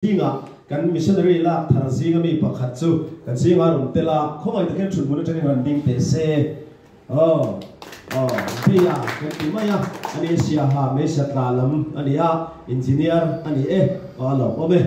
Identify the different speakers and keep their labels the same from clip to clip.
Speaker 1: Zingah kan missionary lak thar zinga mi pakhat chu kan zingah a rawn tel a, khawngaih takin thut hmun atangin rawn ding teh se. Aw, aw, Bia kan ti mai a, ani Siaha Meisa tla lam a ni a, engineer a ni e, aw a lo awm e.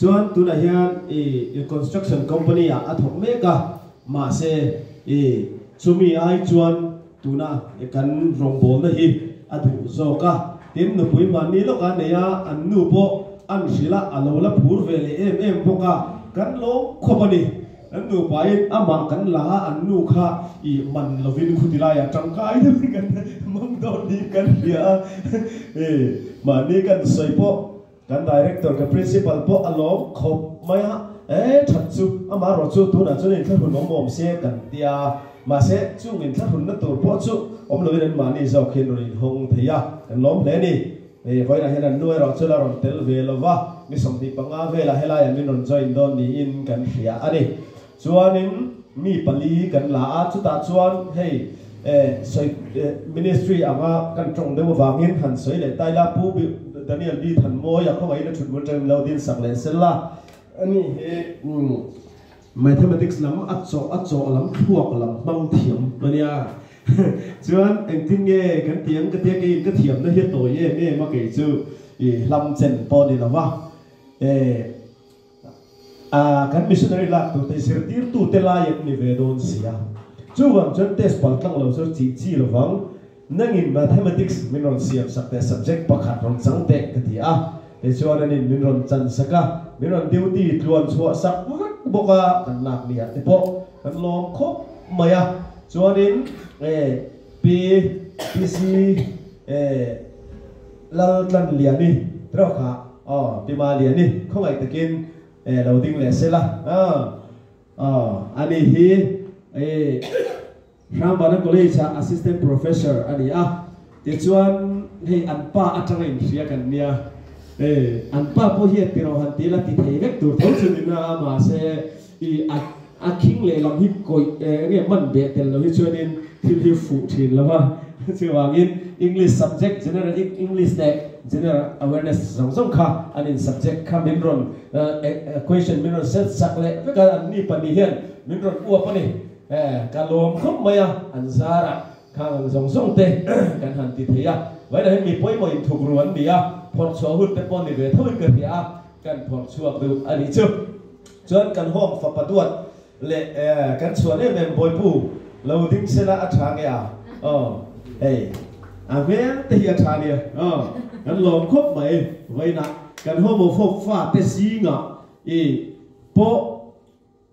Speaker 1: Chuan tunah hian i construction company ah a thawk mek a, mahse i chumi ai chuan tuna kan rawngbawlna hi a duh zawk a, tin nupui mahni lawkah nei a, an nu pawh an hrilh a, a lo la phur ve leh em em bawk a, kan lawm khawp a ni. An nupain amah kan la a, an nu kha i man lovin khuti laiah tangkai deuhin kan hmang dawn niin kan hria a, mahni kan sawi pawh Kan director, kan principal pawh a lawm khawp mai a, e that chu amaherawh chu tunah chuan inthlahrun awm awm se kan ti a, mahse chung inthlahrunna tur pawh chu awm loin an mahni zawk hian rawn inhawng thei a, kan lawm hle a ni. Hei vawiinah hian an nu erawh chu la rawn tel ve lo va, mi 25 velah helaiah min rawn join dawn niin kan hria a ni. Chuanin mi pali kan la a, chutah chuan hei sawi ministry anga kan tawng deuh avangin han sawi leh ta ila, Pu Daniel B Thanmawia khawngaihin a thut hmun atangin lo din sak leh sel la, ani hi mathematics lam a chawh a chawh lam thluak lam hmang thiam a nia. Chuan engtin nge kan ti ang ka tia keiin ka thiamna hi a tawi em em a kei chu i hlam chen pawh ni lo va. A, kan missionary lak turte zirtirtute lai an ni ve dawn si a. Chuvang chuan test pal tlang lo chu chih chi lovang. Nangin Mathematics min rawn siam sak teh, subject pakhat rawn chang teh ka ti a. Tichuan anin min rawn chan sak a, min rawn duty tluan chhuah sak vek bawk a, kan lak ni ah te pawh kan lawm khawp mai a. Chuanin e Pi PC e Laltlanliani trawk kha Aw, Pi Maliani, khawngaih takin e lo ding leh se la. Aw, aw, ani hi e Hrambana College ah Assistant Professor a ni a, tichuan hei an pa atanga inhria kan nia, e an pa pawh hi a ti rawh han ti ila ti thei vek tur tho chu ni na a, mahse i a a khing lehlam hi kawih e enge man beh tel lo hi chuanin thil hi fuh thin lo va, chuvangin English subject General English leh General Awareness zawng zawng kha an in subject kha min rawn question min rawn set sak leh vek a, an ni pahnih hian min rawn uap a ni. Ka lawm khawp mai a, an zarah khang ang zawng zawng te kan han ti thei a, vawiinah hian mi pawimawh inthuk ru an ni a, phawrh chhuah hun te pawh ni ve tho in ka hria a, kan phawrh chhuak duh a nih chu. Chuan kan home fapa duat leh kan chhuan em em Bawipu lo ding sela a tha nge a? Aw hei a hmel te hi a tha nia aw kan lawm khawp mai vawiinah kan homophobe fa te zingah i pawh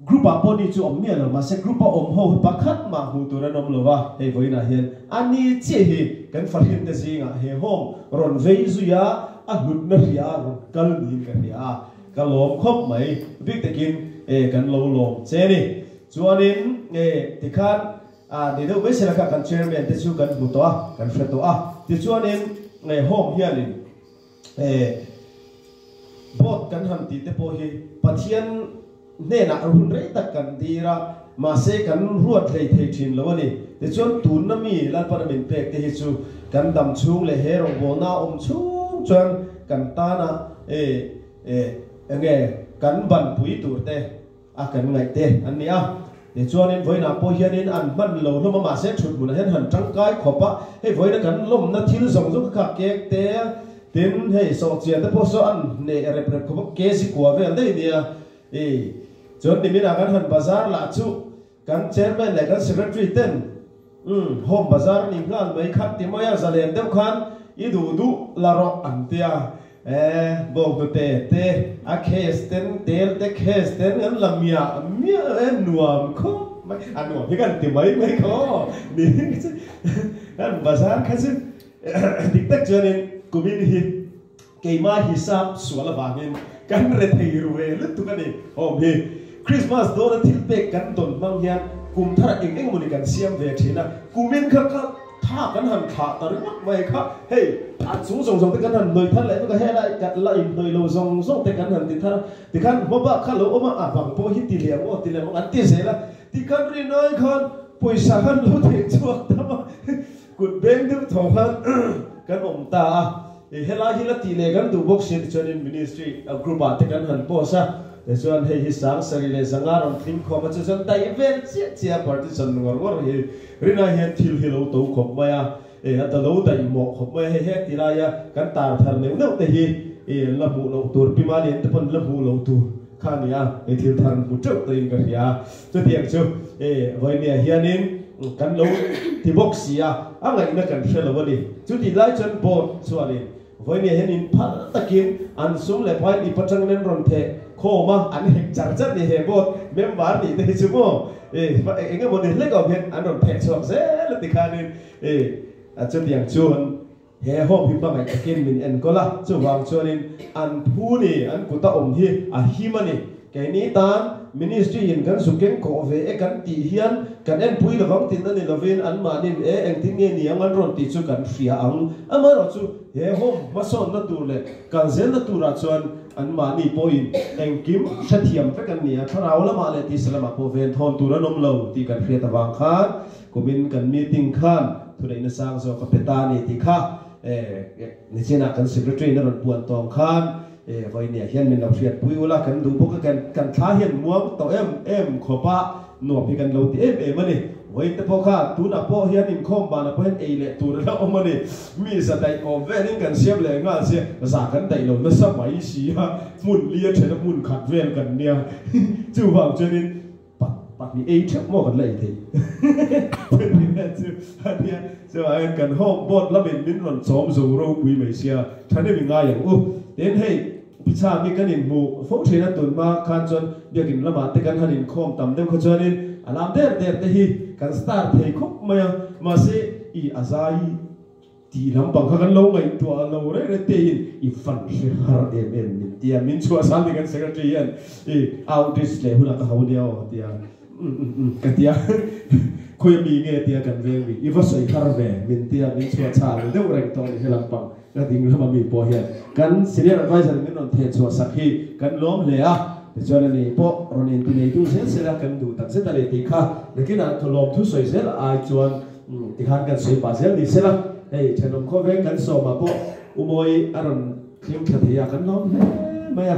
Speaker 1: group ah pawh ni chu awm miah lo mahse group a awm ho hi pakhat mah hmuh tur an awm lo va hei vawiinah hian a ni chiah hi kan fahrin te zingah he home rawn vei zui a a hlutna hria a rawn kal niin ka hria a. Ka lawm khawp mai, bik takin e kan lo lawm che ni. Chuanin e tikhan a ni deuh mai sela kha kan chairman te chu kan hmu tawh a, kan hre tawh a. Tichuanin e home hianin e board kan han tih te pawh hi Pathian hnenah hun rei tak kan dir a, mahse kan ruat hlei thei thin lo a ni. Tichuan tunna mi Lalpana min pek te hi chu kan dam chhung leh he rawngbawlna a awm chhung chuan kan tana e e enge kan banpui tur te a kan ngaih te an ni a. Tichuanin vawiinah pawh hianin an hman lo hlawm a, mahse thut hmunah hian han tangkai khawp a, hei vawiina kan lawmna thil zawng zawng kha kek te, Tin, hei sawhchian te pawh saw an hneh rep rep khawp a, kg kua vel daih nia. I chuan niminah kan han bazar lah chu kan chairman leh kan secretary ten umm home bazar a ni nghal mai kha ti mai a, zalen deuh khan i duh duh la rawh an tia. E bawnghnute te a case ten tel te case ten an la miah miah e nuam khawp mai, a nuam hi kan ti mai mai khaw ni kan bazar kha chu. Dik tak chuanin kumin hi keimah hisap sual avangin kan rethei ru ve lutuk a ni. Awm hi Christmas dawna thil pek kan dawn hmang hian kum tharah eng eng mawni kan siam ve thin a, kumin kha kha tha kan han thlah ta ringawt mai kha hei a chung zawng zawng te kan han hnawih thar leh vek a, helai kan la inhnawih lo zawng zawng te kan han ti thar a, tikhan hmabak kha lo awm a, a bang pawh hi ti leh ang aw ti leh ang aw an ti zel a, tikhan rinai khan pawisa khan lo theh chhuak tam a. Kut beng deuh tho khan kan awm ta a, Helai hi la tih leh kan duh bawk si a tichuanin ministry group ah te kan han post a, tichuan hei hi 7500 rawn tling khawm a, chu chuan daih vel chiah chiah a partition ngawr ngawr hi rinai hian thil hi lo to khawp mai a, a ta lo daih mawh khawp mai a, hei heng ti laia kan tar thar neuh neuh te hi la hmuh loh tur pi Malian te pawn la hmuh loh tur kha a ni a, hei thil thar an hmu teuh tawhin ka hria. Chutiang chu vawinia hianin kan lo ti bawk si a, a ngaihna kan hre lo a ni. Chutih lai chuan board chuanin vawinia hian in phal takin an sum leh pain ip atangin an rawn theh khawm a, an hek char char ni he board member nih te hi chu maw eng emaw ni hlek awm hian an rawn theh chhuak zel a ti khanin chutiang chuan he home hi hmangaih takin min enkawl a, chuvang chuanin an phu ni, an kuta awm hi a him a ni. Keini tan Ministry in kan zu keng kawh ve e kan tih hian kan enpui lovang tin a ni lovin anmahnin e engtin nge ni ang an rawn tih chu kan hria ang. Amaherawhchu he home hmasawnna tur leh kal zelna turah chuan anmahni pawhin engkim hrethiam vek an ni a, thlarau lamah leh tisa lamah pawh venthawn tur an awm lo tih kan hriat avang khan Kumin kan meeting khan thuneihna sang zawk a pe ta a ni tih kha nichinah kan secretary in a rawn puan tawng khan vawinia hian min lo hriatpui ula kan duh bawk a, kan thla hian muang tawh em em khawp a, nuam hi kan lo ti em em a ni. Vawiin te pawh kha tunah pawh hian inkhawm banah pawh hian ei leh tur a la awm a ni. Mi za daih awm velin kan siam leh nghal sia, za kan daih lo nasa mai si a, hmun li a then a hmun khat vel kan nia chuvang chuanin Pat pahnih ei theuh maw kan la ei thei chu a nia chuan kan home board lamin min rawn chawm zo ropui mai sia thahnem i ngai ang u tin hei phichha mi kan inhmuh fo thin a tun hma khan chuan biakin lamah te kan han inkhawm tam deuh kha chuanin a lam der der te hi kan star thei khawp mai a mahse i a zai Tih lampang kha kan lo ngaihtuah lo reng reng tein i fan hre har em em min tia min chhuahsan ni kan secretary hian i outreach leh hunah ka ho nia aw tia umm umm umm ka tia khawi ami nge tia kan veng mi i va sawi har ve min tia min chhuahchhal deuh reng tawh ni he lampang ka ding lama mi pawh hian kan senior advisor min rawn theh chhuah sak hi kan lawm hle a tichuan ani pawh rawn inti neitu zel zel a kan duh tak zet a ni tih kha nakinah lawmthu sawi zel ai chuan Tikhan kan sawi pah zel ni sela, hei thenawm khawveng kan sawmah pawh Umawi a rawn thleng thla thei a, kan lawm hle mai a,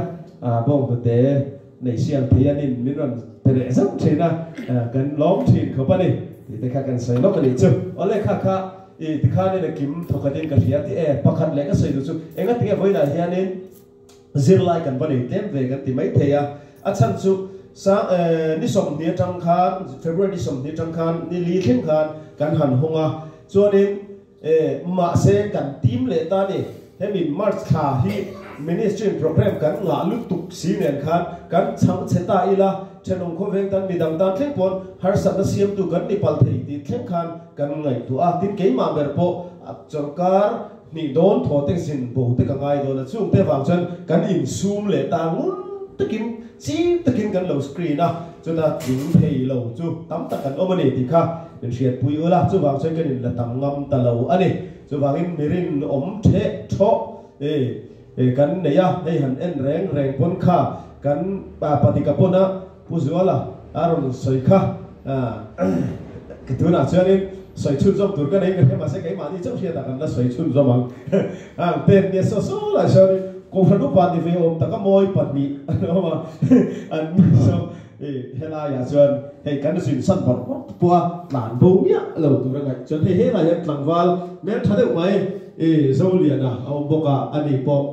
Speaker 1: bawnghnute nei siam thei anin min rawn pe leh zauh thin a, kan lawm thin khawp a ni tih te kha kan sawi lawk a nih chu. Awle kha kha i tikhanin a kim thawkhatin ka hria tih e, pakhat leh ka sawi duh chu engatinge vawiinah hianin Zirlai kan va nei tlem ve kan ti mai thei a, a chhan chu sang ni 20 atang khan, February ni 20 atang khan ni li thleng khan kan han hawng a, chuanin mahse kan team leh ta ni, hemi March thla hi Ministry in programme kan ngah lutuk si nen khan kan chhang chhe ta ila, thenawm khawveng tan midang tan thleng pawn harsatna siamtu kan ni pal thei tih thleng khan kan ngaihtuah a, tin keimah ber pawh sorkar Hnih dawn thaw te zin bo te ka ngai dawn a, chung te vang chuan kan insum leh ta ngun takin chim takin kan lo screen a, chuta tling thei lo chu tam tak kan awm a ni tih kha min hriatpui ul a, chuvang chuan kan inla tam ngam ta lo a ni. Chuvangin mirin awm theh thawh kan nei a, hei han en reng reng pawn kha kan patika pawn a Pu Zuala a rawn sawi kha ka tunah chuanin sawi chhunzawm tur ka nei ka hre mahse keimahni chauh hriatah kan la sawi chhunzawm ang. Ang ten nia saw saw lai sawn Kohhran upa ni ve awm taka mawi pahnih an awm a, an ni saw helaiah chuan hei kan zin san bawrh bawrh te pawh a tlan bo miah lo tur a ngaih chuan hei helai hian tlangval hmeltha deuh mai Zoliana a awm bawk a, ani pawh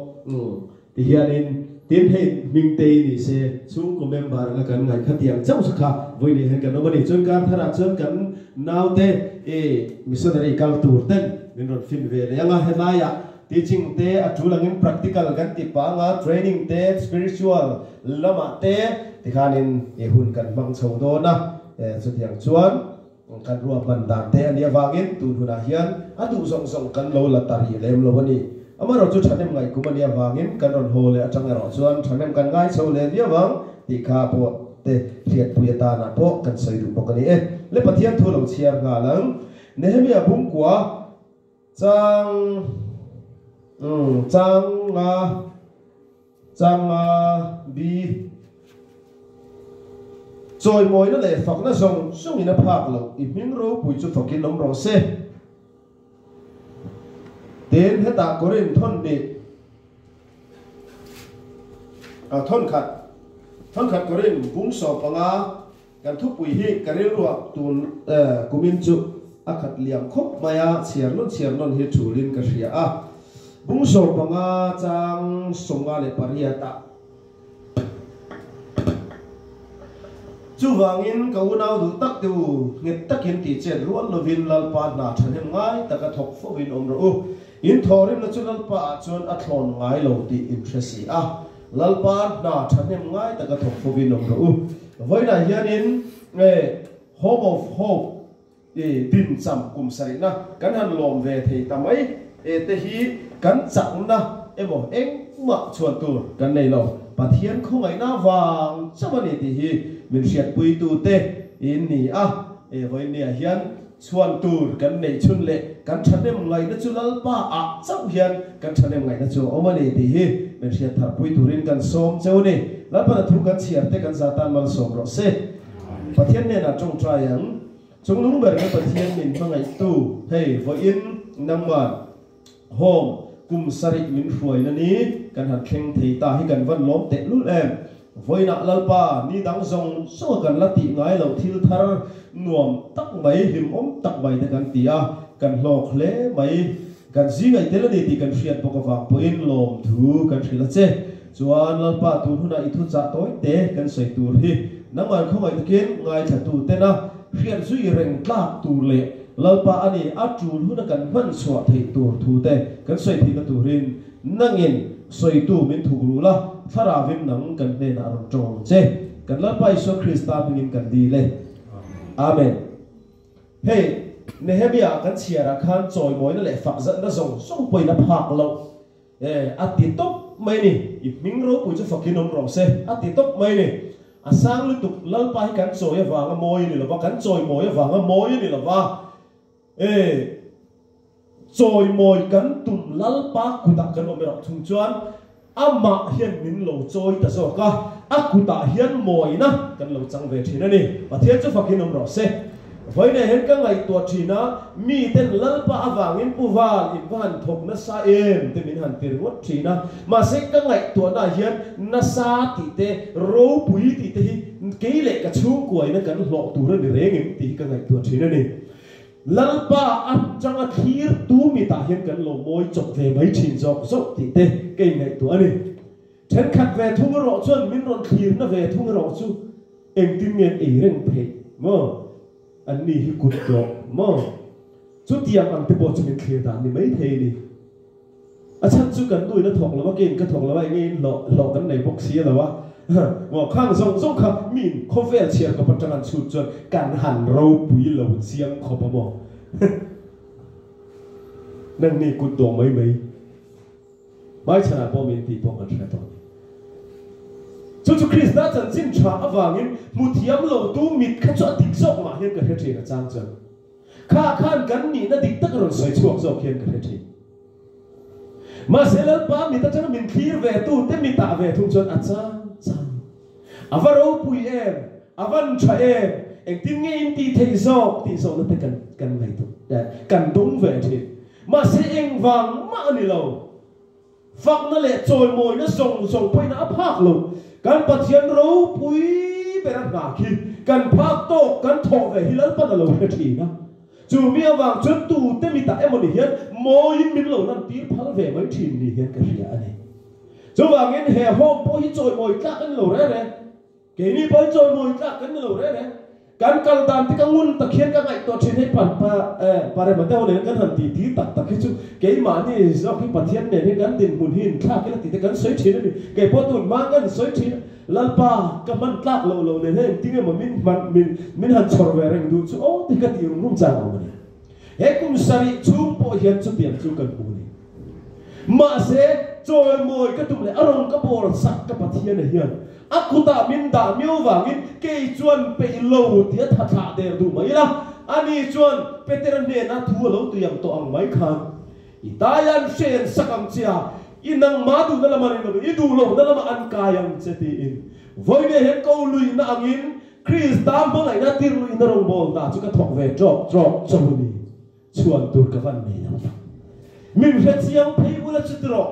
Speaker 1: Ti hianin, tin hei Hmingtei ni se, chhungkaw member anga kan ngaih kha tiang chauh kha vawi nei hian kan awm a ni. Chuan kar tharah chuan kan naute i missionary kal tur ten min rawn fin ve leh ang a, helaiah teaching te a tul angin practical kan ti pah anga, training te, spiritual lamah te tikhanin i hun kan hmang chho dawn a, chutiang chuan Kan ruahman dan te a nih avangin tun hunah hian a duh zawng zawng kan lo la ta rih lem lo a ni. Amaherawh chu thahnem ngaihkum a nih avangin kan rawn haw leh atang erawh chuan thahnem kan ngai chho leh viau ang tih kha pawh te hriatpui atanah pawh kan sawi duh bawk a ni e. Le Pathian thu lo chhiar nghal ang. Nehemia bungkua chang chang nga Chang a bi chawimawina leh fakna zawng zawngin a phak loh, i hming ropui chu fakin awm rawh se. Tin, helai. Hetah Korin thawn hnih thawn khat thawn khat Korin bung 15 kan thupui hi ka rilruah tun kumin chu a khat liam khawp mai a, chhiar nawn chhiar nawn hi thulin ka hria a. Bung 15 chang 58 ah. Chuvangin ka unau duh tak te u, nghet takin tih chet rual lovin Lalpa hna thahnem ngai taka thawk fovin awm rawh u. In thawhrimna chu Lalpa ah chuan a thlawn ngai lo tih in hre si a, Lalpa hna thahnem ngai taka thawk fovin awm rawh u. Vawiinah hianin Home of Hope i dincham kum sarihna kan han lawm ve thei ta mai e te hi kan chakna emaw engmah chhuan tur kan nei lo. Pathian khawngaihna vang chauh a ni tih hi min hriatpuitute in ni a. E vawiinniah hian chhuan tur kan neih chhun leh kan thahnem ngaihna chu Lalpa ah chauh hian kan thahnem ngaihna chu a awm a ni tih hi min hriat tharpui turin kan sawm cheu a ni. Lalpa na thu kan chhiar te kan zatan malsawm rawh se. Pathian hnenah tawngtai ang. Chunglung ber ka Pathian min hmangaihtu, hei vawiin nangman home kum sarih min hruaina ni kan han thleng thei ta hi kan van lawm teh lul em. Vawiinah Lalpa ni dang zawng zawng a kan la tih ngai loh thil thar nuam tak mai, hlimawm tak mai te kan ti a, kan hlawk hle mai. Kan zingaih tel a ni tih kan hriat bawk avang pawhin lawmthu kan hrilh a che. Chuan Lalpa tun hunah i thuchah tawi te kan sawi tur hi nangman khawngaih takin ngaithla tu tena hriat zui reng tlak tur leh Lalpa a ni a tul huna kan hman chhuah theih tur thu te kan sawi theihna turin nangin sawitu min thuk ru la, Thlarauin nang kan hnenah rawn tawng ang che. Kan Lalpa Isua Krista hmingin kan dil e. Amen. Hei, Nehemiah kan chhiarah khan chawimawina leh fakzatna zawng zawng pawhin a phak loh. E, a ti tawp mai ni. I hming ropui chu fakin awm rawh se, a ti tawp mai ni. A sang lutuk, Lalpa hi kan chawi avanga mawi a ni lova, kan chawimawi avanga mawi a ni lova. E, chawimawi kan tum Lalpa kutah kan awm erawh thung chuan amah hian min lo chawi ta zawk a, a kutah hian mawina kan lo chang ve thin a ni. Pathian chu fakin awm rawh se. Vawiinah hian ka ngaihtuah thin a, miten Lalpa avangin Pu Val in va han thawk nasa em te min han ti ringawt thin a, mahse ka ngaihtuahnaah hian nasa tih te, ropui tih te hi kei leh ka chhungkuaina kan hlawh tur a ni reng em tih hi ka ngaihtuah thin a ni. Lalpa atanga thlir tu mitah hian kan lo mawi chawp ve mai thin zawk zawk tih te ka inngaihtuah a ni. Thenkhat ve thung erawh chuan min rawn thlirna ve thung erawh chu engtin nge an ei reng theih maw? An ni hi kut tawh maw? Chutiang ang te pawh chu min thlir dan ni mai thei a ni. A chhan chu kan nuin a thawk lo a, keiin ka thawk lo a, enge in hlawh hlawh kan nei bawk si a lo a. Maw khang zawng zawng kha miin khawvel chhiar kawp atang an chhut chuan kan han ropui lo chiang khawp a maw? Nangni kut dawh mai mai. Hmaichhanah pawh min tih pawh kan hre tawh a ni. Chu chu Krista chanchin tha avangin hmu thiam lo tu mit kha chu a dik zawk mah hian ka hre thin a chang chuan. Kha khan kan nihna dik tak a rawn sawi chhuak zawk hian ka hre thin. Mahse Lalpa mit atanga min thlir ve tu te mitah ve thung chuan a chang chang. A va ropui em, a van tha em, engtin nge in tih theih zawk tih zawhna te kan kan ngaihtuah kan dawng ve thin. Mahse engvang mah a ni lo. Fakna leh chawimawina zawng zawng pawhin a phak lo. Kan Pathian ropui ber a hna khi kan phak tawk kan thawh ve hi Lalpan a lo hre thin a. Chu mi avang chuan tute mitah emaw ni hian mawiin min lo lantir phal ve mai thin ni hian ka hria a ni. Chuvangin he home pawh hi chawimawi tlak a ni lo reng reng. Keini pawh hi chawimawi tlak kan ni lo reng reng. Kan kal dan te ka ngun tak hian ka ngaihtuah thin hei pa pa eh Parema te ho nen kan han ti ti tak tak hi chu keimahni zawk hi Pathian nen hian kan dinhmun hi inthlak ila tih te kan sawi thin a ni. Kei pawh tun hma kan sawi thin a, Lalpa ka hman tlak loh loh nen hian engtin emaw min hman min min han chhawr ve reng duh chu aw tih ka ti rum rum chang awm a ni. He kum sarih chhung pawh hian chutiang chu kan hmu a ni. Mahse, chawimawi ka tum leh a rawn ka bawl sak ka Pathiana hian a kutah min dah miau vangin kei chuan peih lo tia tha thlah der duh mai ila, ani chuan Petera hnena thu a lo tuiang tawh ang mai khan, I taian hren sak ang che a, i nangma duhna lama ni lovin i duh lohna lamah an kai ang che tiin vawiin hian ko luihna angin Krista hmangaihna tir luihna rawngbawlna chu ka thawk ve trawk trawk chauh a ni. Chhuan tur ka van nei lo tak. Min hre chiang phei bula chu tiraw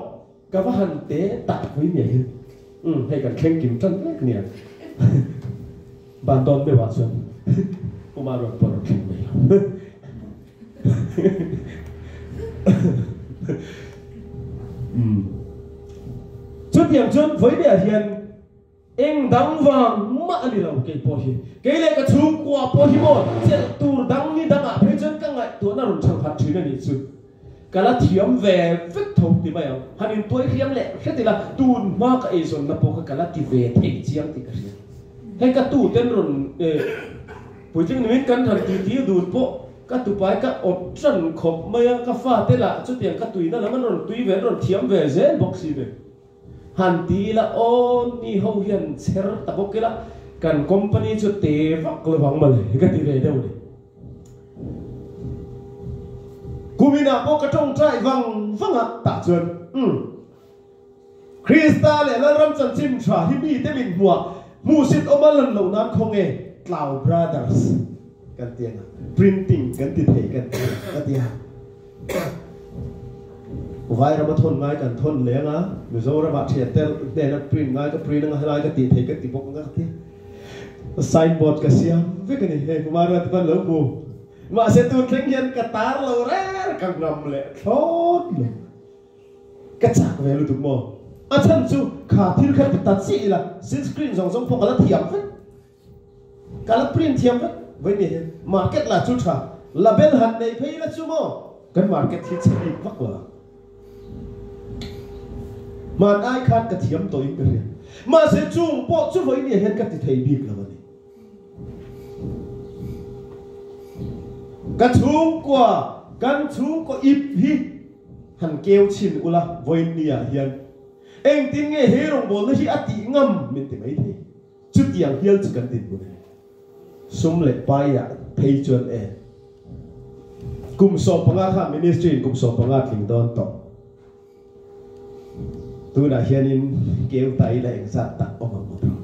Speaker 1: ka va han te tak pui nia hi. Umm hei kan thleng kim tan vek nia. Ban dawn deuh ah chuan Puma rawn pawh rawn thleng mai lo. Umm chutiang chuan vawiin ah hian Eng dang vang mah a ni lo kei pawh hi. Kei leh ka chhungkua pawh hi maw chelh tur dang ni dangah phei chuan ka ngaihtuahna rawn chhang khat thin a nih chu. Ka la thiam ve vek tho ti mai ang. Han intuai hriam leh hret ila tun hma ka eizawnna pawh kha ka la ti ve thei chiang tih ka hria. Hei ka tu ten rawn puitling nimin kan han ti ti dun pawh ka tupai ka awt tan khawp mai a, ka fate lah chutiang ka tuina lam an rawn tui ve an rawn thiam ve zel bawk si ve. Han ti ila aw ni ho hian chher ta bawk ila kan company chu te vak lo vang mawle ka ti ve deuh ni. Kuminah pawh ka tawngtai vang vang a tah chuan umm Krista leh Lalram chanchin tha hi mite min hmuah hmuhsit awm a lan loh nan khawnge Tlau Brothers kan ti ang a printing kan ti thei kan ti ka ti a. Vairama thawn ngai kan thawn leng a, Mizoramah thian te hnena print ngai ka print anga helai ka tih thei ka ti bawk anga ka ti. Signboard ka siam vek a ni, hei Kumar a ti hman lo hmu. Mahse tun thleng hian ka tar lo reng ka ngam leh thlawt lo. Ka chak ve lutuk maw? A chhan chu kha thil kha ti ta chiah ila, silk screen zawng zawng pawh ka la thiam vek. Ka la print thiam vek vawi ni hian market lah chu tha label han nei phei ila chu maw kan market hi chhe bik vak lo ang. Hman ai khan ka thiam tawh in ka hria. Mahse chung pawh chu vawi ni hian ka ti thei bik lo a ni. Ka chhungkua kan chhungkaw ip hi han keu chhin ula vawi ni ah hian engtin nge he rawngbawlna hi a tih ngam min ti mai thei. Chutiang hial chu kan dinhmun a ni. Sum leh paiah phei chuan e. Kum 15 kha ministry in kum 15 tling dawn tawh. Tunah hianin keu ta ila engzat tak awm ang maw tawh.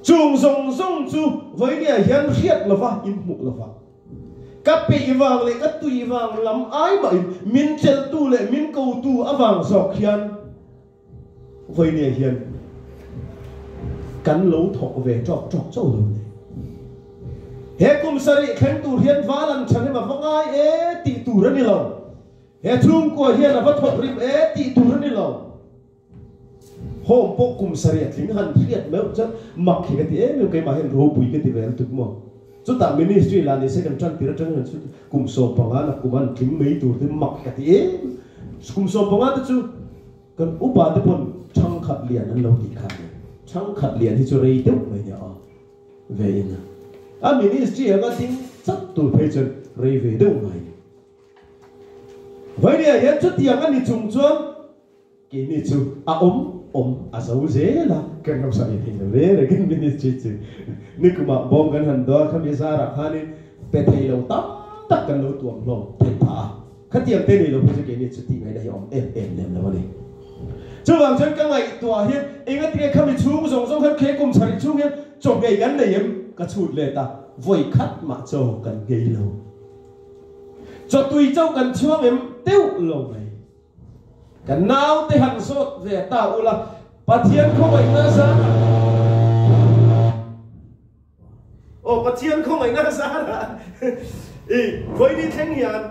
Speaker 1: Chung zawng zawng chu vawinia hian hriat lova inhmuh lova ka peih vang leh ka tui vang lam ai mahin min chelhtu leh min kotu avang zawk hian Vawinia hian kan lo thawk ve tawk tawk chauh lo ni. He kum sarih thleng tur hian val an tha hnem a va ngai e tih tur a ni lo. He chhungkua hian a va thawk rim e tih tur a ni lo. Home pawh kum sarih a tling han hriat meuh chuan mak hi ka ti em em, keimah hian ropui ka ti ve lutuk maw. Chutah ministry lah ni se kan tan tir atang hian kum 15 na kum an tling mai tur te mak ka ti em. Kum 15 te chu Kan upa te pawn thangkhat lian an lo tih kha a ni. Thangkhat lian hi chu rei deuh mai nia aw. Ve in a ministry anga ding chak tur phei chuan rei ve deuh mai ni. Vainia hian chutiang a ni chung chuan keini chu a awm awm a zo zel a, kan ram sa ve thei lo reng reng kan ministry chu nikumah bawm kan han dawn khami zarah khanin pe thei lo tam tak kan lo tuam hlawm theih phah a. Khatiang te nei lo phei chu keini chu tih ngaihna hi a awm em em lem lo a ni. Chuvang chuan ka ngaihtuah hian engatinge khami chhung zawng zawng khan khe kum chharih chhung hian chaw nghei kan nei em? Ka chhut let a, vawi khat mah chaw kan nghei lo. Chaw tui chauh kan chhuang em deuh lo mai. Kan naute han zawt ve ta ula, Pathian khawngaihna zan Aw Pathian khawngaihna zara i vawiini thleng hian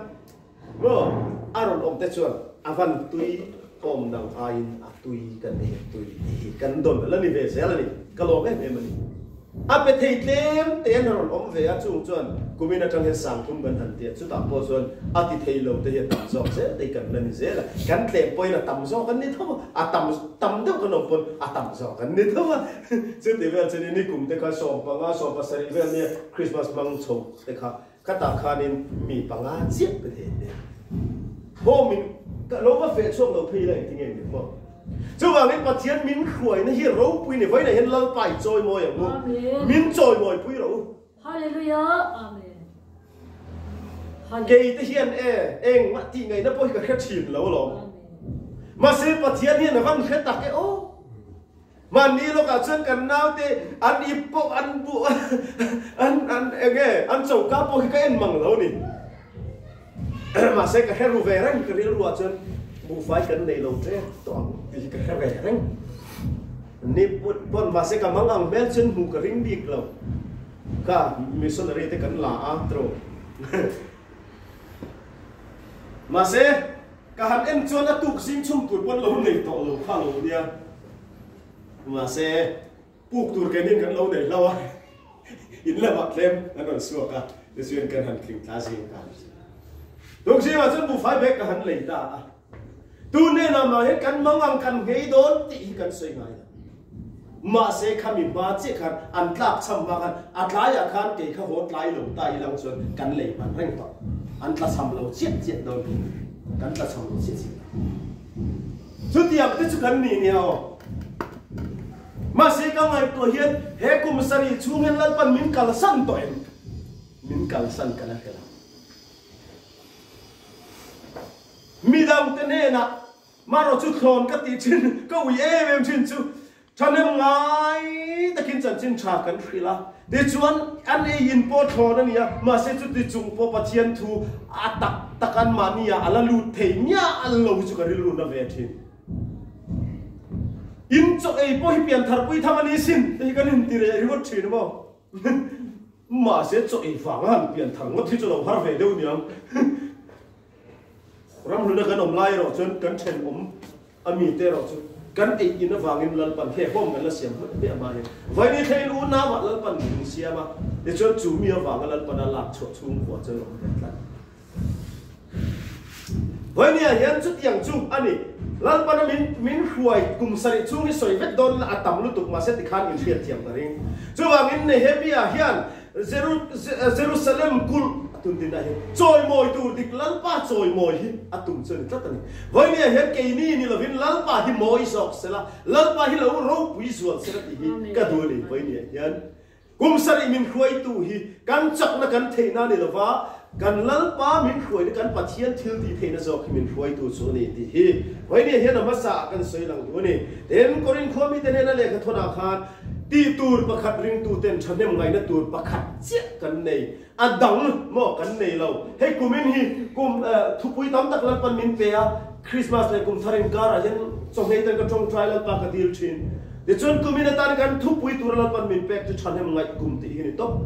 Speaker 1: maw a rawn awm te chuan a van tui awm dang aiin a tui kan ei tui tih hi kan dawn la ni ve zel a ni ka lawm em em a ni. A pe thei tlem te an rawn awm ve a, chung chuan kumin atang hian sangthum kan han ti a, chutah pawh chuan a ti thei lo te hi a tam zawk zel te hi kan la ni zel a, kan tlem pawhin a tam zawk an ni tho a, a tam tam deuh kan awm pawn a tam zawk an ni tho a, chuti vel chuan ni kum te kha 15, 17 vel nia Christmas hmang chho te kha khatah khanin mi panga chiah pe thei an ni a, home in ka lo va feh chhuak lo phei la engtin nge ni maw? Chuvangin Pathian min hruaina hi ropui ni vawiinah hian Lalpa i chawimawi ang u. Min chawimawi pui rawh u.
Speaker 2: Hallelujah. Amen.
Speaker 1: Kei te hian e engmah tih ngaihna pawh hi ka hre thin lo alawm. Mahse Pathian hian a van hre tak e aw. Mahni lawkah chuan kan naute an ip pawh an bu an an eng nge an choka pawh hi ka en mang lo ni. Mahse ka hre ru ve reng, ka rilruah chuan buhfai kan nei lo ṭep tawh ang tih hi ka hre ve reng. Ni pawn mahse ka mang ang hmel chuan hmuh ka ring bik lo. Ka missionary te kan la a tro. Mahse ka han en chuan a tuk zing chhung tur pawn lo nei tawh lo kha lo nia. Mahse puk tur keinin kan lo nei hlo a, in lamah tlem an rawn suak a, tichuan kan han tling thla zing ta. Tuk zingah chuan buhfai bag ka han lei ta a. Tun hnenah mah hian kan mang ang kan nghei dawn tih hi kan sawi ngai lo. Mahse khami hma chiah khan an tlak cham hma khan a tlaiah khan kei kha haw tlai lo ta ilang chuan kan lei hman reng tawh. An tla cham lo chiah chiah dawn hi. Kan tla cham lo chiah chiah dawn. Chutiang te chu kan ni nia aw. Mahse ka ngaihtuah hian he kum sarih chhung hian Lalpan min kalsan tawh em? Min kalsan ka la hre lo. Midangte hnenah marawh chu thlawn ka tih thin, ka ui em em thin chu thahnem ngai takin chanchin tha kan hrilh a. Tichuan an ei in pawh thlawn a ni a, mahse chuti chung pawh Pathian thu a tak tak anmahni ah a la lut thei miah lo hi chu ka rilru na ve thin. In chaw ei pawh hi pianthar pui tham a ni sin te hi kan inti reh ringawt thin maw? Mahse chaw ei vanga han pian thar ngawt hi chu lo har ve deuh niang. Ramhluna kan awm lai erawh chuan kan thenawm a mite erawh chu kan ei in avangin Lalpan he home kan la siam hmeh hmeh a hma hian Vaini thlengin unauah Lalpan min siam a, tichuan chu mi avanga Lalpan a lak chhuah chhungkua chuan awm ve tlat. Vawinia hian chutiang chu a ni. Lalpana min min hruai kum sarih chhung hi sawi vek dawn a tam lutuk mahse tikhan in hriat thiam ka ring. Chuvangin Nehemia hian Jeru Jerusalem kulh a tun dinah hian chawimawi tur dik Lalpa chawimawi hi a tum chu a ni tlat a ni. Vawinia hian keini ni lovin Lalpa hi mawi zawk sela, Lalpa hi lo ropui zual sela tih hi ka duh a ni vawinia hian. Kum sarih min hruaitu hi kan chakna kan theihna a ni lova, kan Lalpa min hruaina kan Pathian thil tih theihna zawk hi min hruaitu chu a ni tih hi Vawinia hian a hmasa ah kan sawi lang duh a ni. Tin, Korin khua mite hnena lehkha thawnah khan tih tur pakhat ringtuten thahnem ngaihna tur pakhat chiah kan nei, a dang maw kan nei lo. Hei kumin hi kum thupui tam tak Lalpan min pe a, Christmas leh kum thar inkarah hian chawhmei ten ka tawngtai Lalpa ka dil thin. Tichuan kumin atan kan thupui tura Lalpan min pek chu thahnem ngaih kum tih hi ni tawp.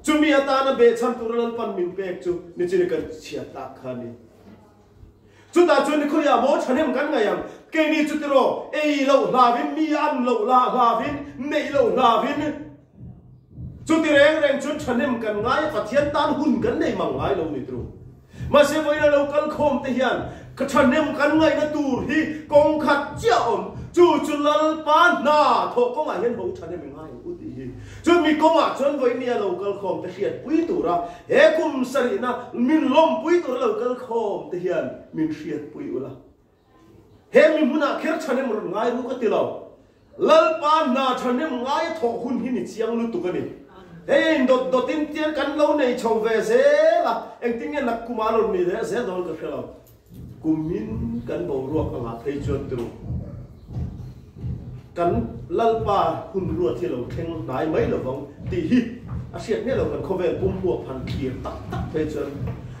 Speaker 1: Chumi atana behchhan tura Lalpan min pek chu nichini kan chhiat tak kha a ni. Chutah chuan nikhawiah maw thahnem kan ngaih ang? Keini chu tiraw ei loh hlavin, mi an loh lah hlavin, neih loh hlavin chuti reng reng chuan thahnem kan ngai a, Pathian tan hun kan nei mang ngai lo ni tiraw? Mahse vawiin a lo kal khawm te hian ka thahnem kan ngaihna tur hi kawng khat chiah a awm, chu chu Lalpa hna thawh kawngah hian ho thahnem i ngai ang u tih hi. Chumi kawngah chuan vawiin a lo kal khawm te hriatpui tura he kum sarihna min lawmpui tura lo kal khawm te hian min hriatpui ula. He mi hmunah kher thahnem rawn ngai ru ka ti lo. Lalpa hna thahnem ngai a thawh hun hi ni chiang lutuk a ni. Hei in dawt dawt in tiang kan lo nei chho ve zel a, engtin nge nak kum a rawn ni leh zel dawn ka hre lo. Kumin kan boruak anga phei chuan turu kan Lalpa hun ruat hi lo thleng hnai mai lovang tih hi a hriat miah lo kan khawvel pum huap han thlir tak tak phei chuan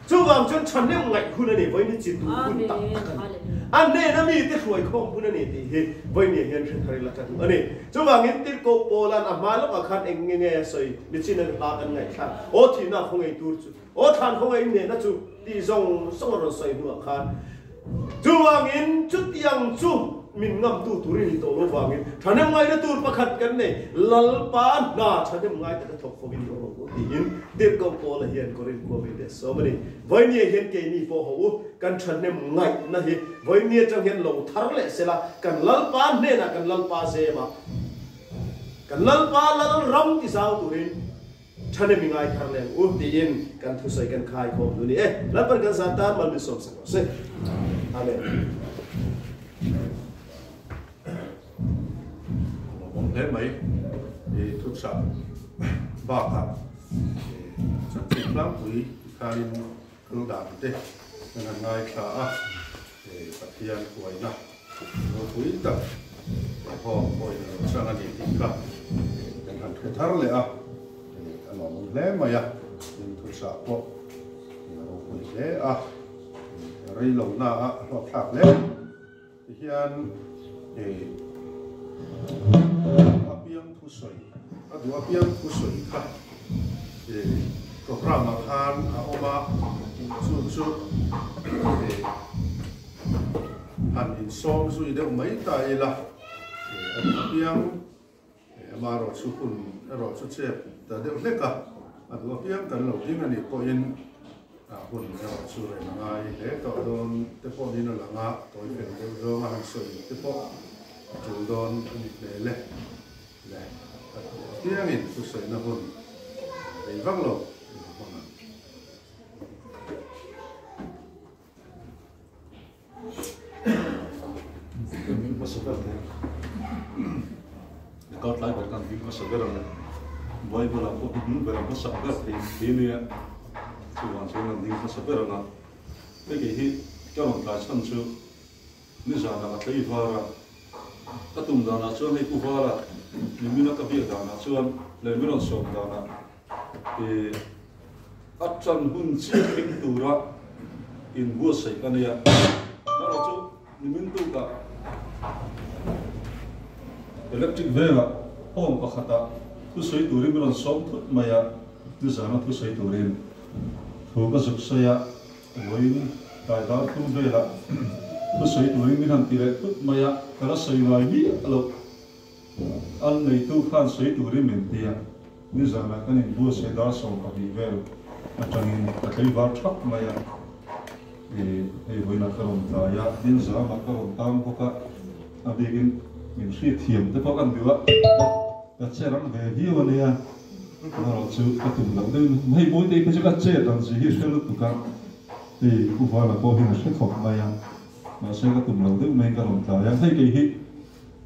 Speaker 1: chuvang chuan thahnem ngaih hun a ni vawiin hi chi tur hun tak tak a ni a hnena mite hruai khawm hun a ni tih hi vawiin hian hre thar ila ka duh a ni chuvangin Tirhkoh Paula'n a hma lawkah khan eng nge nge a sawi nichin a hla kan ngaihthlak aw thihna khawngaih tur chu Aw thlan khawngaih in hnehna chu tih zawng zawng a rawn sawi hnuah khan chuvangin chutiang chu min ngamtu turin ni tawh lo vangin thahnem ngaina tur pakhat kan nei, Lalpa hna thahnem ngai taka thawk fo in awm ang u tiin Tirhkoh Paula hian Korinth khua mi te a sawm a ni. Vawinia hian keini pawh ho u kan thahnem ngaihna hi vawinia atang hian lo thar leh sela kan Lalpa hnenah kan Lalpa zema kan Lalpa Lalram ti zau turin Thahnem i ngai thar leng u tiin kan thusawi kan khai khawm duh ni e. Lalpan kan zan tan mal min sawm sak rawh se. Amen.
Speaker 3: Lawmawm hle mai i thuchah bakah chanchin tlangpui tikhanin kal dan te kan han ngaithla a, Pathian huaina ropui tak hawk pawhin a lo chang a ni tih kha kan han hre thar leh a, a lawmawm hle mai a, in thuchah pawh. A ropui hle a, rei lo na a hlawk thlak hle. Tihian a piang thusawi, a duh apiang thusawi kha programme ah khan a awm a, chu chu han insawm zui deuh mai ta ila, a duh apiang Amaherawh chu hun erawh chu chep ta deuh hlek a, a duh apiang kan lo ding a nih pawhin hun erawh chu reng a ngai hle tawh dawn te pawh niin a lang a, tawi fel deuh zawnga han sawi te pawh a tul dawn a ni hmel e. Le a duh apiangin thusawina hun rei vak lo i lo hmang ang.
Speaker 4: Kan hmasa ber te ka tlai ber kan ding hmasa ber ang Bible ah pawh hnu ber hmasa ber thei thei ania chuvang chuan kan ding hmasa ber anga hei kei hi ka rawn tlai chhan chu nizanah ka tlei var a ka tum danah chuan hei pu vala nimina ka biak danah chuan leh min rawn sawm danah Ih, a ṭan hun chiah thleng tura inbuatsaih ka nia. Erawh chu nimin tukah electric vengah home pakhatah thusawi turin min rawn sawm thut mai a, nizana thusawi turin thu ka zuk sawi a, vawiin tlai dar thum velah thusawi turin min han ti leh thut mai a, ka la sawi ngai miah loh. An neitu khan sawi turin min ti a, nizanah kan inbuatsaih dar 12 vel atangin ka tleivar thap mai a, ih hei vawiinah ka rawn tlai a, tin zamah ka rawn tang bawk a, a bikin min hriatthiam te pawh ka ni duh a, ka che rang ve viau a nia, amaherawh chu ka tum loh deuhin hei Mawitei phei chu ka chet ang zui hi hre lutuk a, hei Pu Vala pawh hian a hre khawp mai a, mahse ka tum loh deuh maiin ka rawn tlai a, hei kei hi.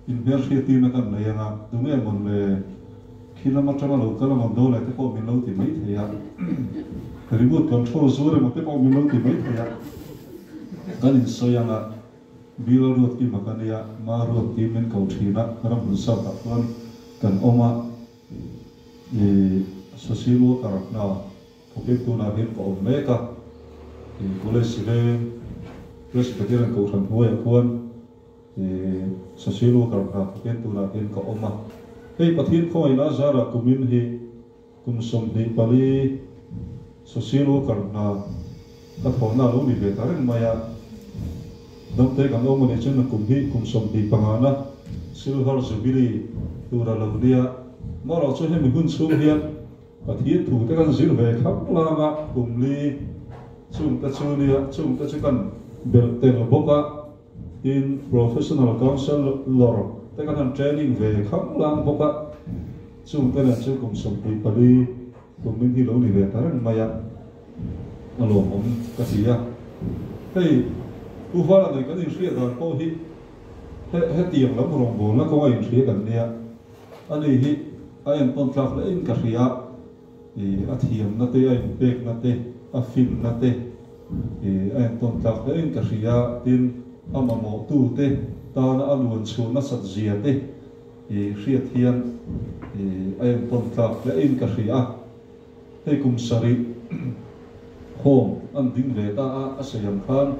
Speaker 4: Inhmel hriattirna kan nei anga, tunge mawn le khi lam atanga lo kal amawn dawn le te pawh min lo ti mai thei a, remote control zur emaw te pawh min lo ti mai thei a, kan insawi anga Bill a ruat kim a ka nia, Ma ruat tiin min ko thin a, ramhmun south ah chuan kan awm a, i social worker hna thawkin tunah hian ka awm mek a, i college veng Presbyterian kohhran hnuaiah khuan. Social worker hna thawkin tunah hian ka awm a. Hei Pathian khawngaihna a zarah kumin hi kum 24 social worker hna ka thawhna a lo ni ve ta reng mai a. Damte kan awm a nih chuan kum hi kum 25 na Silver Jubilee tur a lo nia. Marawh chu hemi hun chhung hian Pathian thu te kan zir ve khap lang a, kum li chungte chu nia, chungte chu kan belh tel bawk a. Tin, Professional Counsellor te kan han training ve khang lang bawk a, chung te nen chu kum 24 kum min hi lo ni ve ta reng mai a, a lawmawm ka ti a. Hei, Pu Vala nen kan inhriat dan pawh hi hetiang lam rawngbawlna kawnga inhria kan nia, ani hi a entawn tlak hle in ka hria. A thiamna te, a inpekna te, a finna te a entawn tlak hle in ka hria. Tin, a mamawhtu te tana a luan chhuah nasat zia te hriat hian a entawn tlak hle in ka hria. Hei kum sarih home an ding ve ta a, a sawi ang khan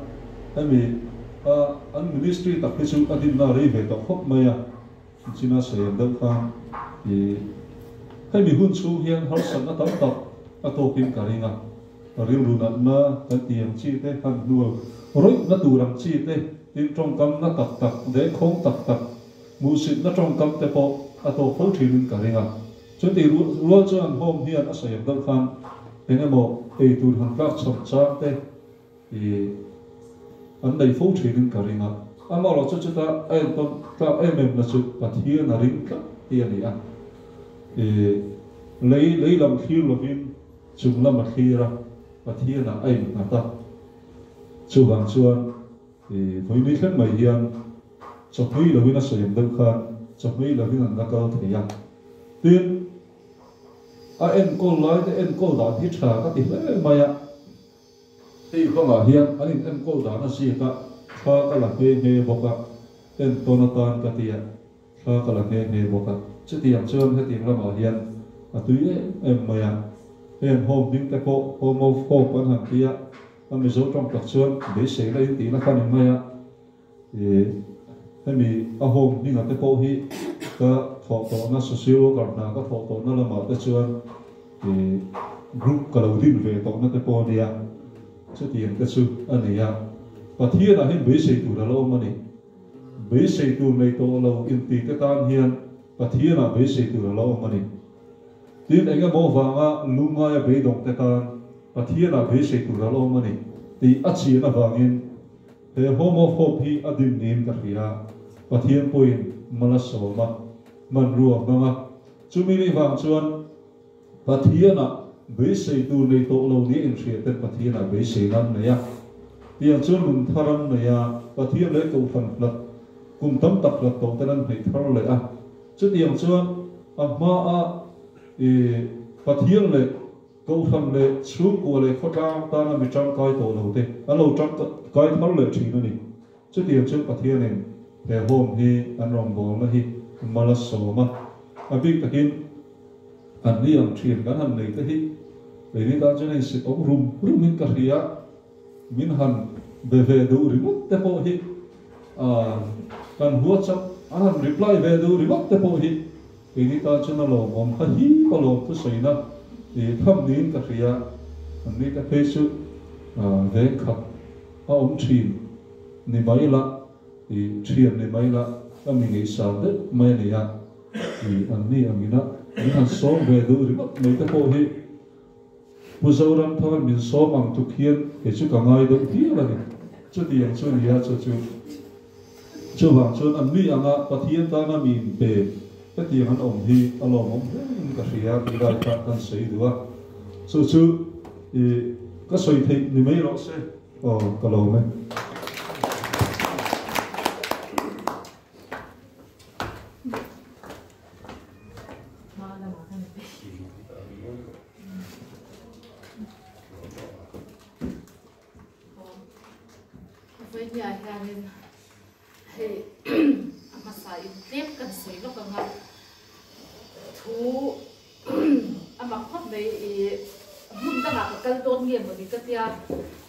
Speaker 4: hemi an ministry tak hi chu a dinna rei ve tawh khawp mai a. China sawi ang deuh khan i hemi hun chhung hian harsatna tam tak a tawkin ka ring a, rilru natna kan tih ang chi te, han hnual rawihna tur ang chi te, tin tawngkamna tak tak, dehkhawng tak tak, hmuhsitna tawngkam te pawh a tawk fo thinin ka ring a. Chutih rual chuan home hian a sawi ang deuh khan eng emaw ei tur han tlak chhawm chang te, I an nei fo thinin ka ring a, amaherawh chu chuta a entawn tlak em em na chu Pathian a ring tlat hi a ni a. I lei lei lam thlir lovin chung lam a thlir a, Pathianah a innghat a. Chuvang chuan i vawiini thleng mai hian chawhmei lovin a sawi ang deuh khan chawhmei lovin an la kal thei a. Tin, a enkawl lai te enkawl dan hi tha ka ti hle mai a. Hei bangah hian an in enkawl dan a ziak a, thla ka la nghe nghe bawk a, entawn atan ka ti a, thla ka la nghe nghe bawk a. Chutiang chuan hetiang lamah hian a tui em em mai a. Heng home hming te pawh Home of Hope an han ti a, a Mizo tawng tak chuan beiseina in tihna kha ni mai a. Ih, hemi a home hminga te pawh hi ka thawh tawhna social worker hna ka thawh tawhna lamah te chuan ih group ka lo din ve tawhna te pawh a nia, chutiang te chu a ni a. Pathianah hian beisei tur a lo awm a ni. Beisei tur nei tawh lo inti te tan hian Pathianah beisei tur a lo awm a ni. Tin, eng emaw vanga lungngaia beidawng te tan Pathianah beisei tur a lo awm a ni tih a chian avangin he Home of Hope hi a din niin ka hria. Pathian pawhin mal a sawm a, hmanrua a hmang a. Chumi ni vang chuan Pathianah beisei tur nei tawh lo nia inhria ten Pathianah beiseina an nei a. Tiang chuan lung thar an nei a, Pathian leh Kohhran hlat kum tam tak hlat tawh ten an hneih thar leh a. Chutiang chuan a hmaa i Pathian leh Kohhran leh chhungkua leh khawtlang tana mi tangkai tawh lo te an lo tangkai thar leh thin a ni. Chutiang chuan Pathianin he home hi an rawngbawlna hi mal a sawm a, a bik takin an ni ang thin kan han nei te hi keini tan chuan a insit awm rum rumin ka hria. Min han be ve duh ringawt te pawh hi kan WhatsApp an han reply ve duh ringawt te pawh hi keini tan chuan a lawmawm kha hi ka lawm thusawina i tham niin ka hria. An ni te phei chu veng khat a awm thin ni mai la i thian ni mai la ka mi ngaihsan deuh mai a ni a, i an ni angina min han sawm ve duh ringawt mai te pawh hi. Pu Zoramthanga min sawm ang tuk hian kei chu ka ngai deuh hial a ni. Chutiang chu a ni a, chu chu chuvang chuan an mi anga Pathian tana mi inpe hetiang an awm hi a lawmawm hlein ka hria tih lai kha kan sawi duh a. Chu chu i ka sawi theih ni mai rawh se aw ka lawm e.
Speaker 2: Vawinia hianin hei a hmasa in tlem kan sawi lawk ang a, thu a mak khawp mai i hmun dangah ka kal dawn nge mawni ka tia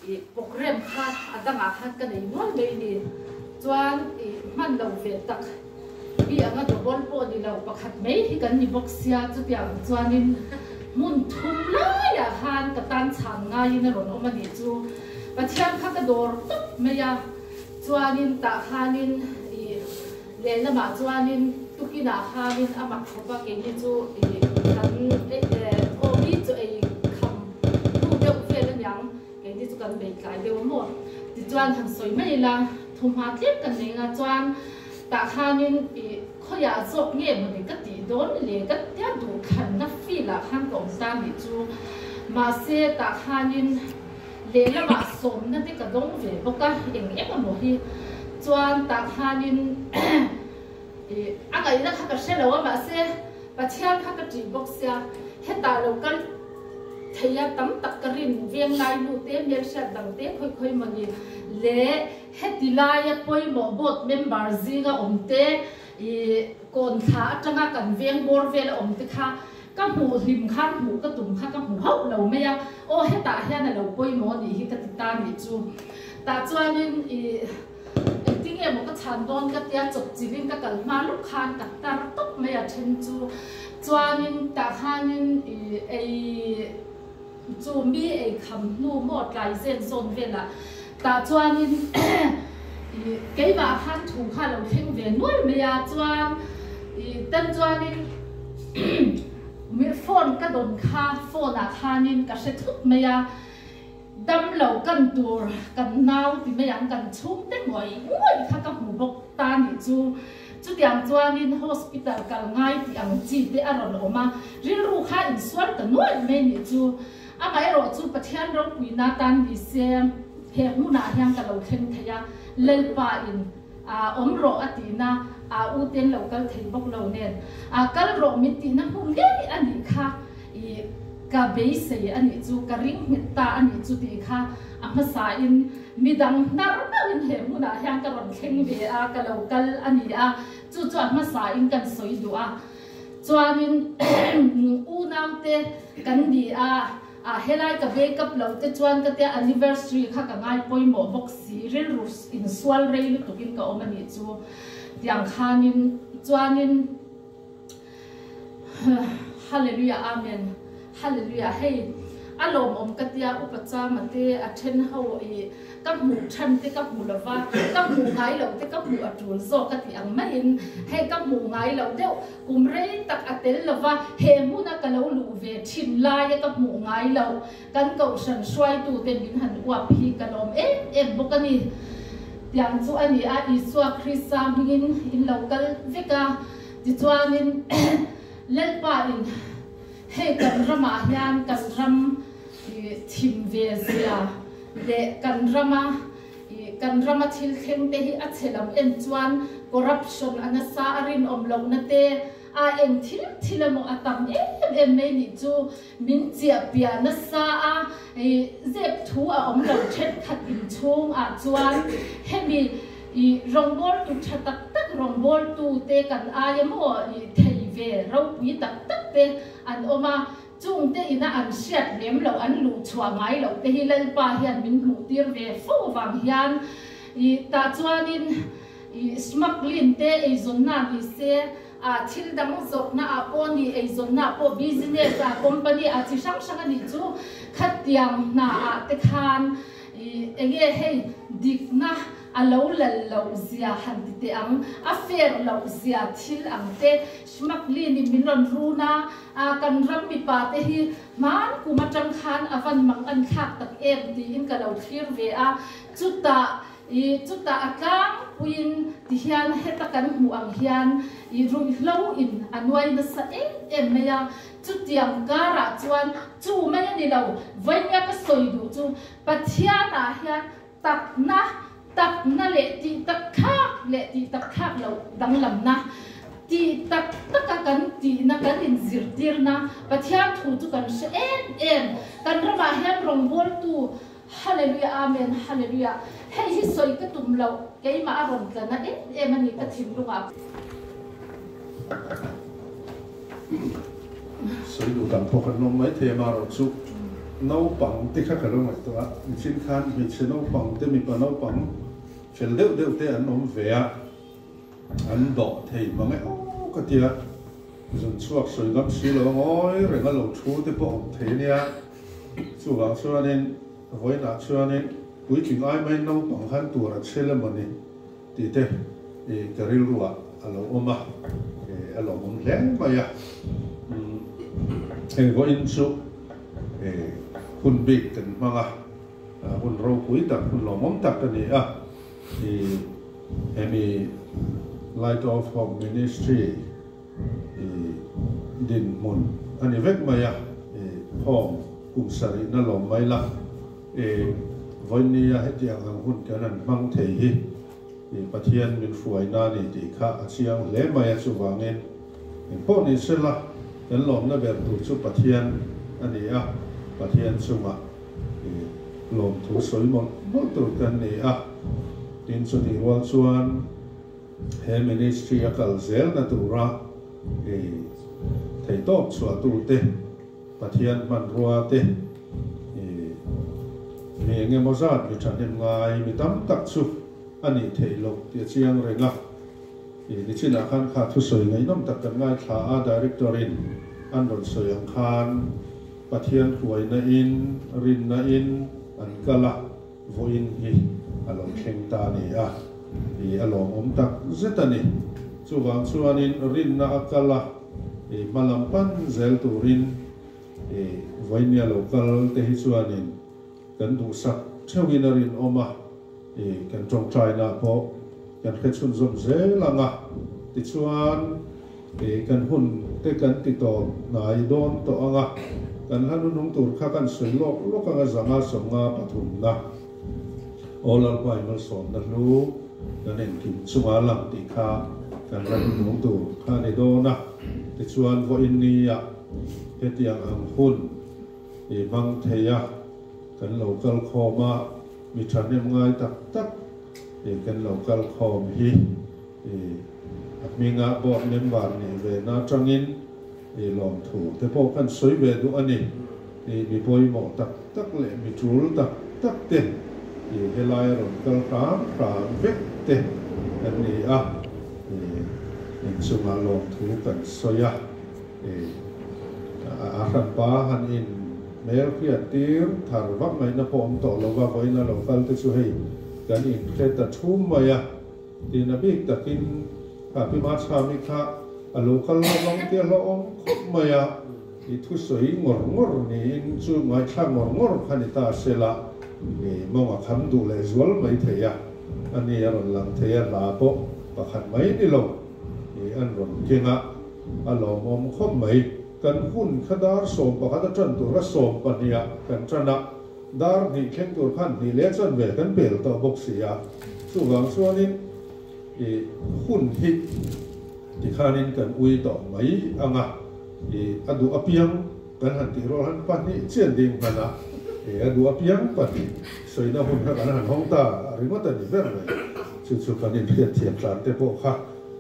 Speaker 2: i programme kha a dangah khan ka nei nual mai ni chuan i hman lo ve tak. Mi anga double pawh ni lo pakhat mai hi kan ni bawk sia, chutiang chuanin hmun thum laiah khan ka tan chhan ngaiin a rawn awm a nih chu. Pathian kha ka dawr tawp mai a, chuanin tah khanin ih lehlamah chuanin tukinah khanin a mak khawp a, keini chu ih kan aw mi chu ei kham hnu deuh vel aniang, keini chu kan bei tlai deuh a maw? Tichuan han sawi mai ila thuhma tlem kan nei nga chuan. Tah khanin i khawiah zawk nge mawni ka tih dawn le ka tia duh thlanna field ah khan ka awm ta nih chu. Mahse tah khanin lehlamah sawmna te ka dawng ve bawk a, eng eng emaw hi. Chuan tah khanin i a ngaihna kha ka hre lo a mahse Pathian kha ka ṭih bawk sia hetah lo kal thei a tam tak ka rin veng lai nu te hmelhriat dang te khawi khawi mawni le Heti laia pawimawh board member zinga awm te, i kawn thla atanga kan veng bawr vela awm te kha ka hmuh hlim khan hmuh ka tum kha ka hmu hauh lo mai a, aw hetah hian a lo pawimawh anih hi ka ti ta nih chu. Tah chuanin i engtinge maw ka chhan dawn ka tia chawp chilhin ka kal hma luk khan ka tar tawp mai a then chu. Chuanin tah khanin i ei. Chu mi ei kham hnu maw tlai zen zawn velah tah chuanin i keimah khan thu kha lo thleng ve nual mai a, chuan i tan chuanin mi phone ka dawn kha phone ah khanin ka hre thut mai a, dam lo kan tur kan nau ti mai ang kan chhungte ngawih ngawih kha ka hmu bawk ta nih chu. Chutiang chuanin hospital kal ngai tih ang chi te a rawn awm a, rilru kha insual ta nuaih mai nih chu. Amaherawh chu Pathian ropuina tan ni se he hmunah hian ka lo thleng thei a, Lalpa in awm rawh a tihna a u ten lo kal thei bawk lo nen kal rawh min tihna hmun ngei a nih kha i ka beisei a nih chu, ka ring nghet ta a nih chu tih kha a hmasa in Midang hnar meuhin he hmunah hian ka rawn thleng ve a, ka lo kal a ni a, chu chuan hmasain kan sawi duh a. Chuanin unaute kan ni a, A helai ka make-up loh te chuan ka tia anniversary kha ka ngai pawimawh bawk si, rilru insual rei lutukin ka awm a nih chu. Tiang khanin chuanin Hallelujah Amen Hallelujah hei a lawmawm ka tia upa chama te a then ho i ka hmuh than te ka hmu lova ka hmuh ngai loh te ka hmuh a tul zawk ka tih ang maiin hei ka hmuh ngai loh deuh kum rei tak a tel lova he hmuna ka lo luh ve thin laia ka hmuh ngai loh kan kohhran hruaitu te min han uap hi ka lawm em em bawk a ni. Tiang chu a ni a, Isua Krista hmingin in lo kal vek a, tichuanin Lalpa in hei kan ramah hian kan ram thim ve zia leh kan rama kan rama thil thleng te hi a chhe lam en chuan corruption a nasa a rinawm lohna te a eng thil thil emaw a tam em em mai nih chu Min chiah piah nasa a, zep thu a awm lo thenkhat inchhung ah chuan hemi i rawngbawltu tha tak tak rawngbawltu te kan aia maw i thei ve ropui tak tak te an awm a, chung te ina an hriat lem loh an luh chhuah ngai loh te hi Lalpa hian min hmuh tir ve fo avang hian i tah chuanin i smuggling te eizawnna ni se A thil dang zawrhna ah pawh ni, eizawnna ah pawh, business ah, company ah chi hrang hrang a nih chu khatiang hna ah te khan enge hei dikna a lo lal loh zia han ti teh ang, a fair loh zia thil ang te smuggling in min rawn run a, kan ram mipa te hi hman kum atang khan a van mang an thlak tak em tiin ka lo thlir ve a, chutah I chutah a tlangpuiin ti hian heta kan hmuh ang hian i ruihhlo in a nuai nasa em em mai a, chutiang karah chuan chu mai a ni lo, vainia ka sawi duh chu Pathianah hian takna, takna leh tih tak thlak leh tih tak thlak loh danglamna, tih tak taka kan tihna kan inzirtirna Pathian thu chu kan hre em em, kan ramah hian rawngbawltu Hallelujah Amen Hallelujah Hei hi sawi ka tum loh keimah a rawn tla na em em a ni ka thinlungah.
Speaker 3: Sawi duh dang pawh kan awm maithei amaherawh chu naupang te kha ka lo ngaihtuah a, michin khan hmeichhe naupang te mipa naupang fel deuh deuh te an awm ve a, an dawh thei mang e aw ka tia, zun chhuak sawi ngam si lo a ngawi reng a lo thu te pawh awm thei a nia. Chuvang chuanin vawiinah chuanin puitling ai mai naupang han tur a chhel emaw ni tih te ka rilruah a lo awm a, a lawmawm hle mai a. Hei vawiin chu hun bik kan hmang a, hun ropui tak, hun lawmawm tak a ni a. Hemi Light of Hope Ministry dinhmun a ni vek mai a, home kum sarihna lawm mai la, vawinia hetiang ang hun kan han hmang thei hi Pathian min hruaina a ni tih kha a chiang hle mai a, chuvangin engpawh ni sela kan lawmna ber tur chu Pathian a ni a, Pathian chungah lawmthu sawi mawlh mawlh tur kan ni a, tin chutih rual chuan. He ministry a kal zelna tura i theihtawp chhuahtute, Pathian hmanrua te, i mi engemaw zat mi thahnem ngai mi tam tak chu a nih theih loh tih a chiang reng a. I nichinah khan kha thusawi ngaihnawm tak kan ngaithla a, Director in an rawn sawi ang khan Pathian hruaina in, rinna in an kal a. Vawiin hi a lo thleng ta a ni a, i a lawmawm tak zet a ni. Chuvang chuanin rinna a kal a, i hma lam pan zel turin i vawinia lo kal te hi chuanin kan duhsak theuhin a rinawm a, i kan tawngtaina pawh kan hre chhunzawm zel ang a. Tichuan i kan hun te kan ti tawp hnai dawn tawh ang a, kan hla nunung tur kha kan sawi lawk lawk ang a, zanga sawmnga pathumna Aw Lalpa i malsawmna hlu kan engkim chunga lang tih kha kan hla nunung tur kha a ni dawn a. Tichuan vawiin nia hetiang ang hun i hmang thei a, kan lo kal khawm a, mi thahnem ngai tak tak i kan lo kal khawm hi. I a hminga board member nih ve na atangin i lawmthu te pawh kan sawi ve duh a ni.
Speaker 4: Mi pawimawh tak tak leh mi tul tak tak te helai a rawn kal hram hram vek te kan ni a, inchungah lawmthu kan sawi a, a hranpa han in hmel hriat tir thar vak ngaihna pawh awm tawh lova vawiin a lo kal te chu hei kan inhre ta thum mai a. Tiin a bik takin kha Pi Machhami kha a lo kal lo vang tia hlauhawm khawp mai a, i thusawi ngawr ngawr niin chu ngaithla ngawr ngawr kha ni ta sela, i mawng a kham duh leh zual mai thei a, a ni a rawn lang thei a, hla pawh pakhat mai ni lo i an rawn keng a, a lawmawm khawp mai. Kan hun kha dar 11 a tan tur a 12 ah kan tan a. Dar hnih thleng tur khan hnih leh chuan ve kan pel tawh bawk si a, chuvang chuanin i hun hi tikhanin kan ui tawh mai ang a, i a duh apiang kan han tih rual han pahnih chian ding hman a, i a duh apiang pahnih sawina hun kha kan han hawng ta ringawt a ni ber mai, chu chu kan inhriatthiam tlan te pawh kha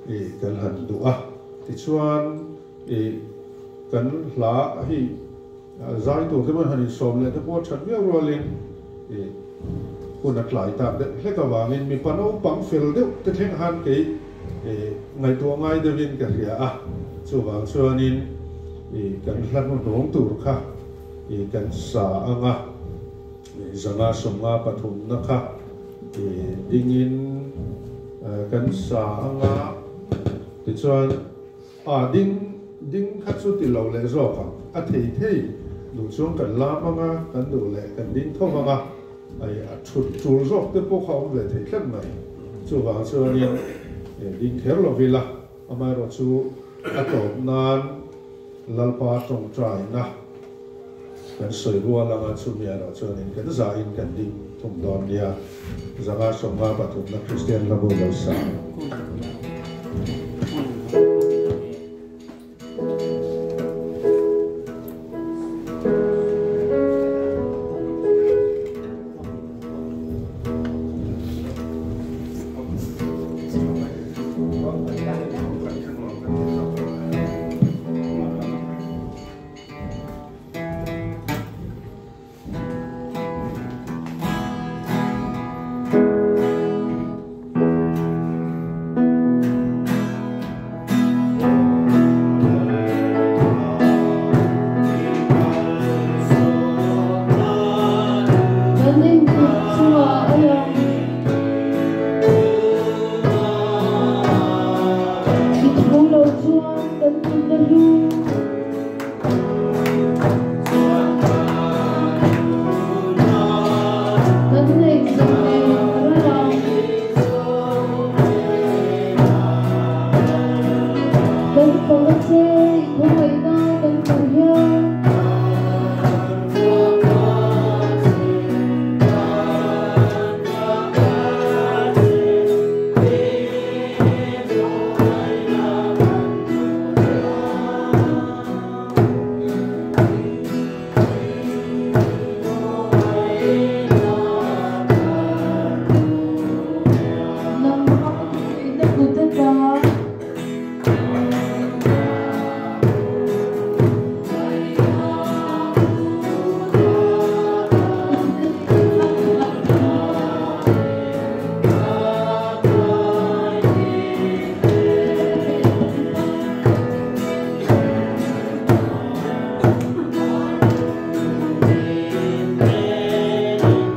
Speaker 4: i kan han duh a, tichuan i kan hla hi. Zai tur te pawhin han insawm leh te pawh a that viau rualin hun a tlai tak deuh hlek avangin mipa naupang fel deuh te thleng han kei ngaihtuah ngai deuhin ka hria a, chuvang chuanin kan hla hnuhnawng tur kha kan sa ang a, zanga sawmnga pathumna kha dingin kan sa ang a, tichuan. A ding ding kha chu ti lo leh zawk ang, a thei thei duh chuan kan lam ang a, kan duh leh kan ding tho vang a, ai a thut tul zawk te pawh kha a awm ve thei tlat mai. Chuvang chuanin ding kher lo ila, amaherawh chu a tawp nan Lalpa tawngtaina kan sawi rual ang a, chumi erawh chuanin kan zahin kan ding thung dawn nia. Zanga sawmnga pathumna Kristian hlabu lo sa.
Speaker 5: Kan inkut chungah a lang. I thu lo chuan kan nunna hlu. Kan neih zawh nen a ral ang. Kan fang a che i khawngaihna kan hmuh hian. Nangmah na kut ata.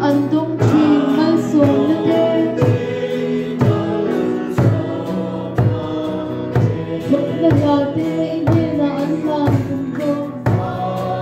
Speaker 5: An dawng thin malsawmna te. Hlawkna hla te i hnenah an hlan kum hlawm.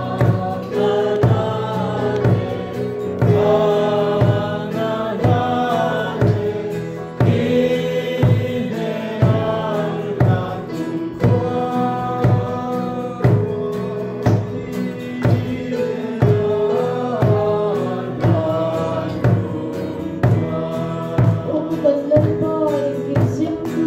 Speaker 5: Aw kan Lalpa engkim siamtu.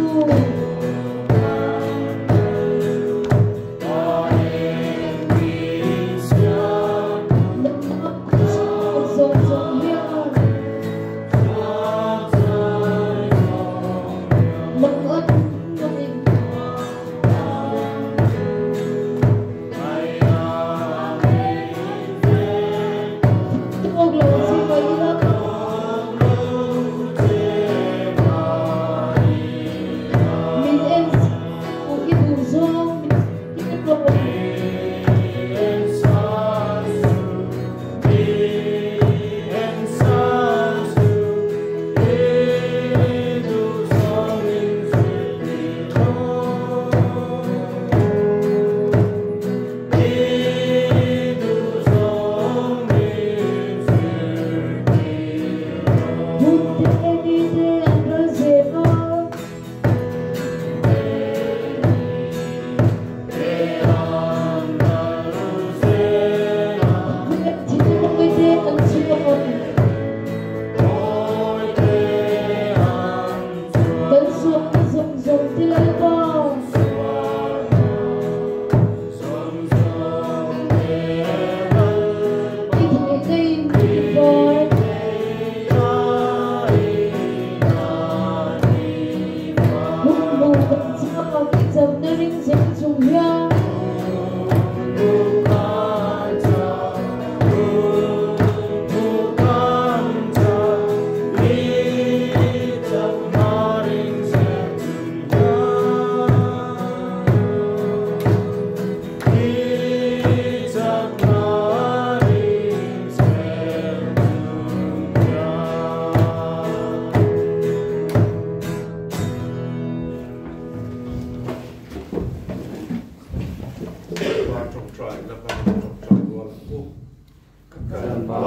Speaker 3: Ṭawngṭaina hmangin ṭawngṭai rual ang u.
Speaker 6: Kan Pa,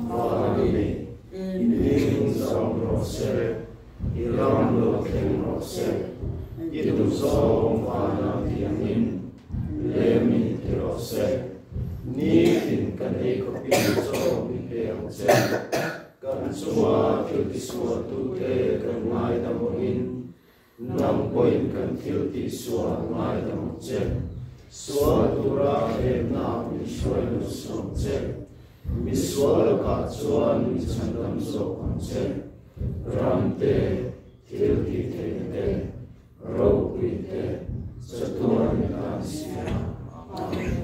Speaker 6: van a mi, i hming zawng rawh se, i ram lo thleng rawh se, i duhzawng vanah tiangin lem in ti rawh se. Nitin kan ei khawpin chaw min pe ang che. Kan chunga thil tisualtute kan ngaidam angin, nang pawhin kan thil tihsual ngaidam ang che. Sual tura thlemna min hruai lut suh ang che. Misual lakah chuan min chhandam zawk ang che. Ram te, thil tihtheihna te, ropui te, chatuan in a an si a. Amen.